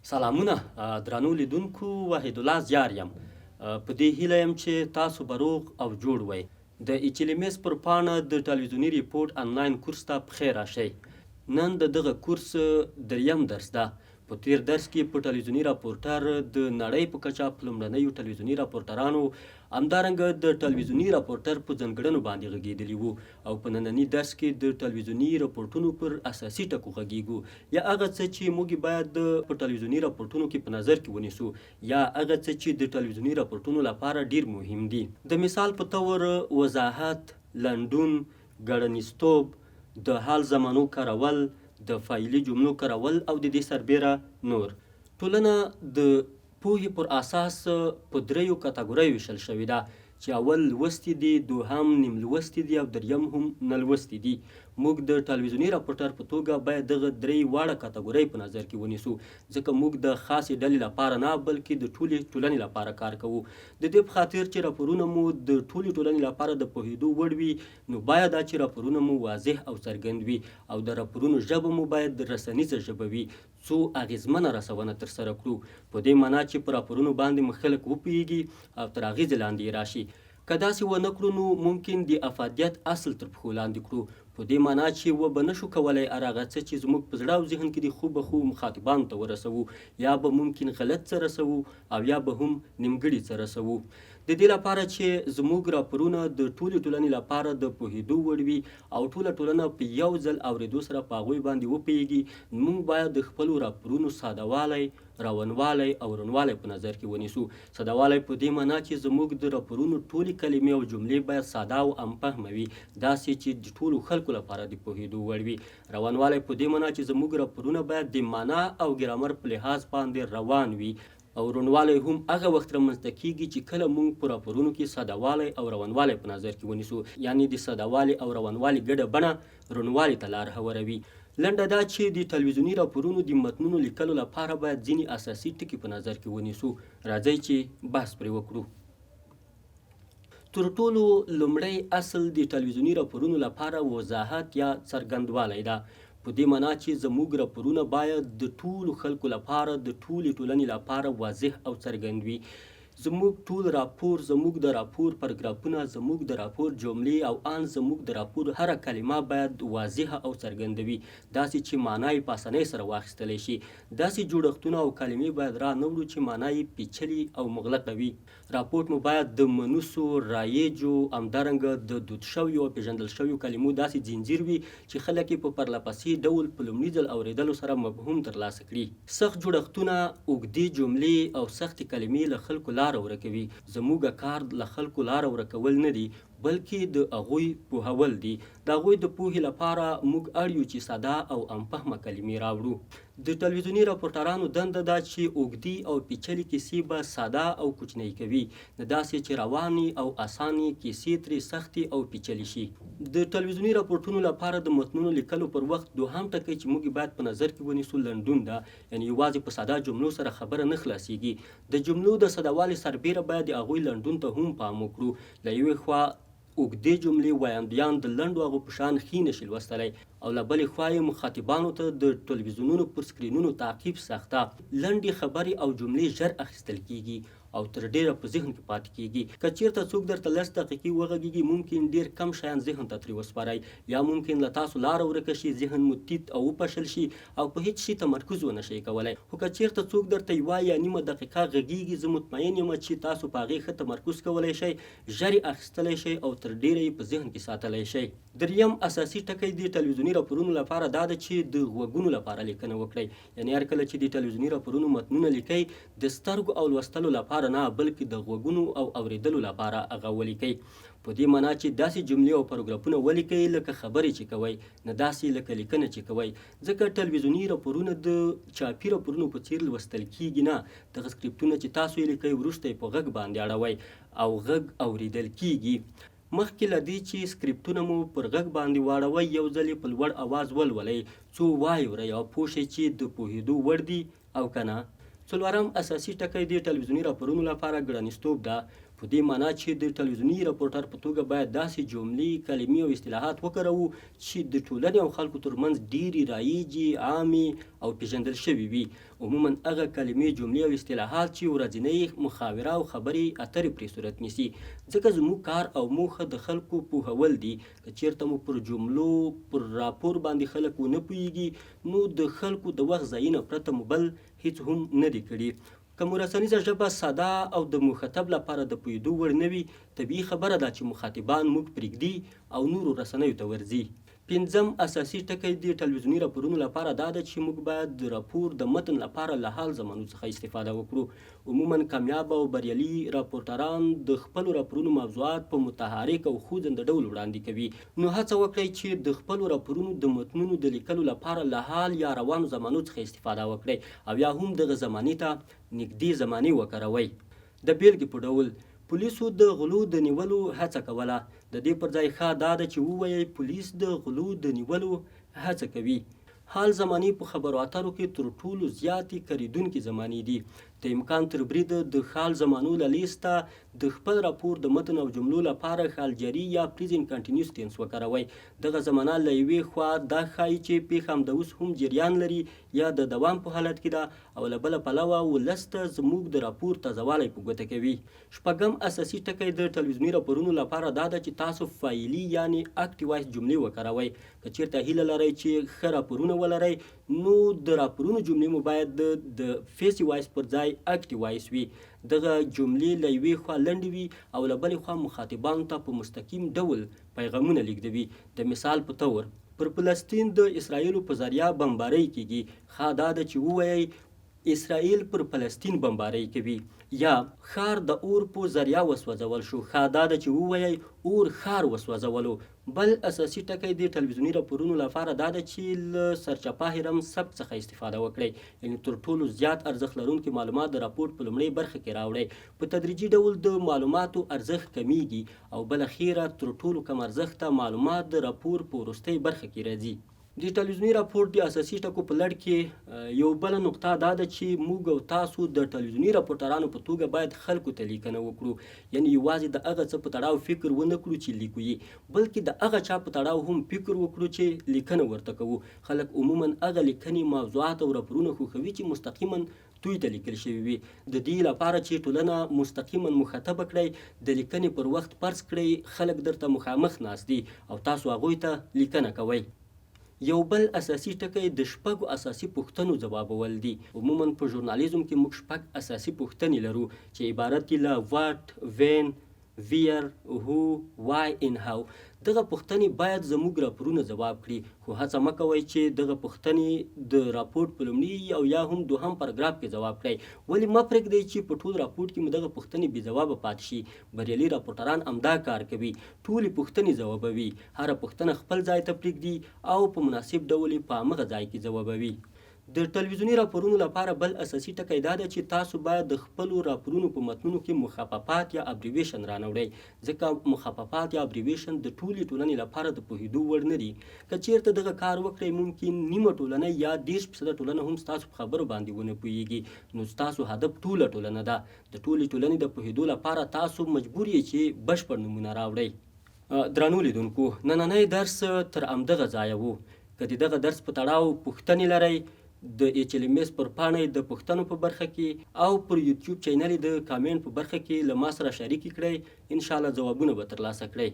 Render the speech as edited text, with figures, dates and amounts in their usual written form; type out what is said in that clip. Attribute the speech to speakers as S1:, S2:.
S1: سلامونه درنو لیدونکو، وحیدالله زیار یم. په دې هیله یم چې تاسو به روغ او جوړ وئ. د ایچ ال ایم اس پر پاڼه د ټلویزیوني ریپورټ انلاین کورس ته پخیر راشئ. نن د دغه کورس دریم درس ده. په تیر درس کې په ټلویزیوني راپورټر، د نړۍ په کچه په لومړنیو ټلویزیوني راپورټرانو، همدارنګه د ټلویزیوني راپورټر په ځانګړنو باندې غږېدلي وو او په ننني درس کې د ټلویزیوني رپورټونو پر اساسي ټکو غږېږو، یا هغه څه چې موږ یې باید په ټلویزیوني رپورټونو کې په نظر کې ونیسو، یا هغه څه چې د ټلویزیوني رپورټونو لپاره ډېر مهم دي. د مثال په طور وضاحت، لنډون، ګړنیزتوب، د حال زمانو کارول، د فاعلي جملو کارول او د دې سربېره نور. ټولنه د پوهې پر اساس په دریو کتګوریو ویشل شوې ده چې اول لوستي دي، دوهم نیم لوستي دي او دریم هم نه لوستي دي. موږ د ټلویزیوني راپورټر په توګه باید دغه درې واړه کتګورۍ په نظر کې ونیسو، ځکه موږ د خاصې ډلې لپاره نه، بلکې د ټولې ټولنې لپاره کار کوو. د دې په خاطر چې راپورونه مو د ټولې ټولنې لپاره د پوهېدو وړ وي، نو باید دا چې راپورونه مو واضح او څرګند وي او د راپورونو ژبه مو باید رسنیزه ژبه وي، څو اغېزمنه رسونه ترسره کړو، په دې مانا چې په راپورونو باندې مو خلک وپوهېږي او تر اغېزې لاندې یې راشي. که داسې ونه کړو نو ممکن د افادیت اصل تر پښو لاندې کړو، په دې مانا چې و به نه شو کولای هر هغه څه چې زموږ په زړه او ذهن کې دي خو به خو مخاطبانو ته ورسوو، یا به ممکن غلط څه رسوو او یا به هم نیمګړي څه رسوو. د دې لپاره چې زموږ راپورونه د ټولې ټولنې لپاره د پوهېدو وړ وي او ټوله ټولنه په یو ځل اورېدو سره په هغوی باندې وپوهېږي، موږ باید د خپلو راپورونو ساده والی، روانوالی او روڼوالی په نظر کې ونیسو. ساده والی په دې مانا چې زموږ د راپورونو ټولې کلمې او جملې باید ساده او عام فهمه وي، داسې چې د ټولو خلکو لپاره د پوهېدو وړ وي. روانوالی په دې مانا چې زموږ راپورونه باید د مانا او ګرامر په لحاظ باندې روان وي. او روڼوالی هم هغه وخت رامنځته کېږي چې کله موږ په راپورونو کې ساده والی او روانوالی په نظر کې ونیسو، یعنې د ساده والي او روانوالي ګډه بڼه روڼوالي ته لار هواروي. لنډه دا چې د ټلویزیوني راپورونو د متنونو لیکلو لپاره باید ځینې اساسي ټکي په نظر کې ونیسو. راځئ چې بحث پرې وکړو. تر ټولو لومړی اصل د ټلویزیوني راپورونو لپاره وضاحت یا څرګندوالی ده. په دې مانا چې زموږ راپورونه باید د ټولو خلکو لپاره، د ټولې ټولنې لپاره واضح او څرګند وي. زموږ ټول راپور، زموږ د راپور پرګرافونه، زموږ د راپور جملې او آن زموږ د راپور هره کلمه باید واضحه او څرګنده وي، داسې چې مانا یې په اسانۍ سره واخیستلی شي. داسې جوړښتونه او کلمې باید را نه وړو چې مانا یې پېچلې او مغلقه وي. راپورټ مو باید د منوسو، رایجو، همدارنګه د دود شویو او پېژندل شویو کلمو داسې ځنځیر وي چې خلک یې په پرلپسې ډول په لومړي ځل اورېدلو سره مفهوم ترلاسه کړي. سخت جوړښتونه، اوږدې جملې او سختې کلمې له خلکو لاره ورکوي. زموږ کار له خلکو لاره ورکول نه دي، بلکې د هغوی پوهول دي. د هغوی د پوهې لپاره موږ اړ یو چې ساده او عامفهمه کلمې راوړو. د ټلویزیوني راپورټرانو دنده ده چې اوږدې او پېچلې کیسې به ساده او کوچنۍ کوي، نه داسې چې روانې او اسانې کیسې ترې سختې او پېچلې شي. د ټلویزیوني راپورټونو لپاره د متنونو لیکلو پر وخت دوهم ټکی چې موږ یې باید په نظر کې ونیسو لنډون ده، یعنې یوازې په ساده جملو سره خبره نه خلاصېږي. د جملو د ساده والي سربېره باید د هغوی لنډون ته هم پام وکړو. له یوې خوا اوږدې جملې ویاندویان د لنډو هغو په شان ښې نه شي لوستلی او له بلې خوا یې مخاطبانو ته د ټلویزیونونو پر سکرینونو تعقیب سخته. لنډې خبرې او جملې ژر اخیستل کېږي او تر ډېره په ذهن کې پاتې کېږي. که چېرته څوک درته لس دقیقې وغږېږي ممکن ډېر کم شیان ذهن ته ترې وسپارئ یا ممکن له تاسو لاره ورکه شي، ذهن مو تیت او وپشل شي او په هېڅ شي تمرکز ونه شئ کولی. خو که چېرته څوک درته یوه یا نیمه دقیقه غږېږي زه مطمئن یم چې تاسو په هغې ښه تمرکز کولی شئ، ژر یې اخیستلی شئ او تر ډېره یې په ذهن کې ساتلی شئ. دریم اساسي ټکی د ټلویزیوني راپورونو لپاره دا ده چې د غوږونو لپاره لیکنه وکړئ. یعنې هر کله چې د ټلویزیوني راپورونو متنونه لیکئ د سترګو او لوستلو لپاره نه بلکې د غوږونو او اورېدلو لپاره هغه ولیکئ. په دې مانا چې داسې جملې او پاراګرافونه ولیکئ لکه خبرې چې کوئ، نه داسې لکه لیکنه چې کوئ. ځکه ټلویزیوني راپورونه د چاپي راپورونو په څېر لوستل کېږي نه، دغه سکرپټونه چې تاسو یې لیکئ وروسته یې په غږ باندې اړوئ او غږ اورېدل کېږي. مخکې له دې چې سکرپټونه مو پر غږ باندې واړوئ یو ځل یې په لوړ اواز ولولئ څو وایورئ او پوه شئ چې د پوهېدو وړ دي او که نه. څلورم اساسي ټکی د ټلویزیوني راپورونو لپاره ګړنیزتوب ده. په دې مانا چې د ټلویزیوني رپورټر په توګه باید داسې جملې، کلمې او اصطلاحات وکاروو چې د ټولنې او خلکو تر منځ ډېرې رایجې، عامې او پېژندل شوې وي. عموماً هغه کلمې، جملې او اصطلاحات چې ورځنۍ مخاوره او خبرې اترې پرې صورت نیسي. ځکه زموږ کار او موخه د خلکو پوهول دي. که چېرته مو پر جملو، پر راپور باندې خلک ونه پوهېږي، نو د خلکو د وخت ضایع نه پرته مو بل هېڅ هم نه دي کړي. که مو رسنیزه ژبه ساده او د مخاطب لپاره د پوهېدو وړ نه وي، طبیعي خبره ده چې مخاطبان موږ پرېږدي او نورو رسنیو ته ورځي. پنځم اساسي ټکی د ټلویزیوني راپورونو لپاره دا ده چې موږ باید د راپور د متن لپاره له حال زمانو څخه استفاده وکړو. عموماً کامیاب او بریالي راپورټران د خپلو راپورونو موضوعات په متحرک او خوځنده ډول وړاندې کوي، نو هڅه وکړئ چې د خپلو راپورونو د متنونو د لیکلو لپاره له حال یا روانو زمانو څخه استفاده وکړئ او یا هم دغه زمانې ته نږدې زمانې وکاروئ. د بېلګې په ډول، پولیسو د غلو د نیولو هڅه کوله. د دې پر ځای ښه دا ده چې ووایئ، پولیس د غلو د نیولو هڅه کوي. حال زمانې په خبرو اترو کې تر ټولو زیاتې کارېدونکې زمانې دي. د امکان تر بریده د خال زمانو له لیسته د خپل راپور د متن او جملو لپاره خال جري یا پریزنټ کنټینیوس ټینس وکاروئ. دغه زمانه له یوې خوا دا ښايي چې پېښه همدا اوس هم جریان لري یا د دوام په حالت کې ده او له بله پلوه ولس ته زموږ د راپور تازه والی په ګوته کوي. شپږم اساسي ټکی د ټلویزیوني راپورونو لپاره دا ده چې تاسو فاعلي یعنې اکټیوایز جملې وکاروئ. که چېرته هیله لرئ چې ښه راپورونه ولرئ نو د راپورونو جملې مو باید د فیسي وایس پر ځای اکټي وایس وي. دغه جملې له یوې خوا لنډې وي او له بلې خوا مخاطبانو ته په مستقیم ډول پیغامونه لیږدوي. د مثال په طور. پر فلسطین د اسراییلو په ذریعه بمبارۍ کیږي، ښه دا ده چې ووایئ اسراییل پر فلسطین بمبارۍ کوي. یا، ښار د اور په ذریعه وسوځول شو، ښه دا ده چې ووایئ اور ښار وسوځولو. بل اساسي ټکی د ټلویزیوني راپورونو لپاره دا ده چې له سرچپه هرم سبک څخه استفاده وکړئ، یعنې تر ټولو زیات ارزښت لرونکي معلومات د راپورټ په لومړۍ برخه کې راوړئ. په تدریجي ډول د معلوماتو ارزښت کمیږي او بالاخیره تر ټولو کم ارزښته معلومات د راپور په وروستۍ برخه کې راځي. د ټلویزیوني راپورټ د اساسي ټکو په لړ کې یو بله نقطه دا ده چې موږ او تاسو د ټلویزیوني راپورټرانو په توګه باید خلکو ته لیکنه وکړو، یعنې یوازې د هغه څه په تړاو فکر ونه کړو چې لیکو یې، بلکې د هغه چا په تړاو هم فکر وکړو چې لیکنه ورته کوو. خلک عموماً هغه لیکنې، موضوعات او راپورونه خوښوي چې مستقیماً دوی ته لیکل شوي وي. د دې لپاره چې ټولنه مستقیماً مخاطبه کړئ، د لیکنې پر وخت فرض کړئ خلک درته مخامخ ناست دي او تاسو هغوی ته لیکنه کوئ. یو بل اساسي ټکی د شپږو اساسي پوښتنو ځوابول دي. عموماً په ژورنالیزم کې موږ شپږ اساسي پوښتنې لرو چې عبارت دي له، What، When، Where، Who، Why and How. دغه پوښتنې باید زموږ راپورونه ځواب کړي، خو هڅه مه کوئ چې دغه پوښتنې د راپورټ په لومړي او یا هم دوهم پاراګراف کې ځواب کړئ. ولې مه پرېږدئ چې په ټول راپورټ کې مو دغه پوښتنې بې ځوابه پاتې شي. بریالي راپورټران همدا کار کوي، ټولې پوښتنې ځوابوي، هره پوښتنه خپل ځای ته پرېږدي او په مناسب ډول یې په همغه ځای کې ځوابوي. د ټلویزیوني راپورونو لپاره بل اساسي ټکی دا دی چې تاسو باید د خپلو راپورونو په متنونو کې مخففات یا ابریویشن رانه وړئ، ځکه مخففات یا ابریویشن د ټولې ټولنې لپاره د پوهېدو وړ نه دي. که چېرته دغه کار وکړئ ممکن نیمه ټولنه یا 30 فیصده ټولنه هم ستاسو په خبرو باندې ونه پوهېږي. نو ستاسو هدف ټوله ټولنه ده. د ټولې ټولنې د پوهېدو لپاره تاسو مجبور یئ چې بشپړ نومونه راوړئ. درنو لیدونکو، نننی درس تر همدغه ځایه وو. که د دغه درس په تړاو پوښتنې لرئ، د ایچ ایل ایم ایس پر پاڼه یې د پوښتنو په برخه کې او پر یوټیوب چینل یې د کامنټ په برخه کې له ما سره شریکې کړئ، انشاءالله ځوابونه به ترلاسه کړئ.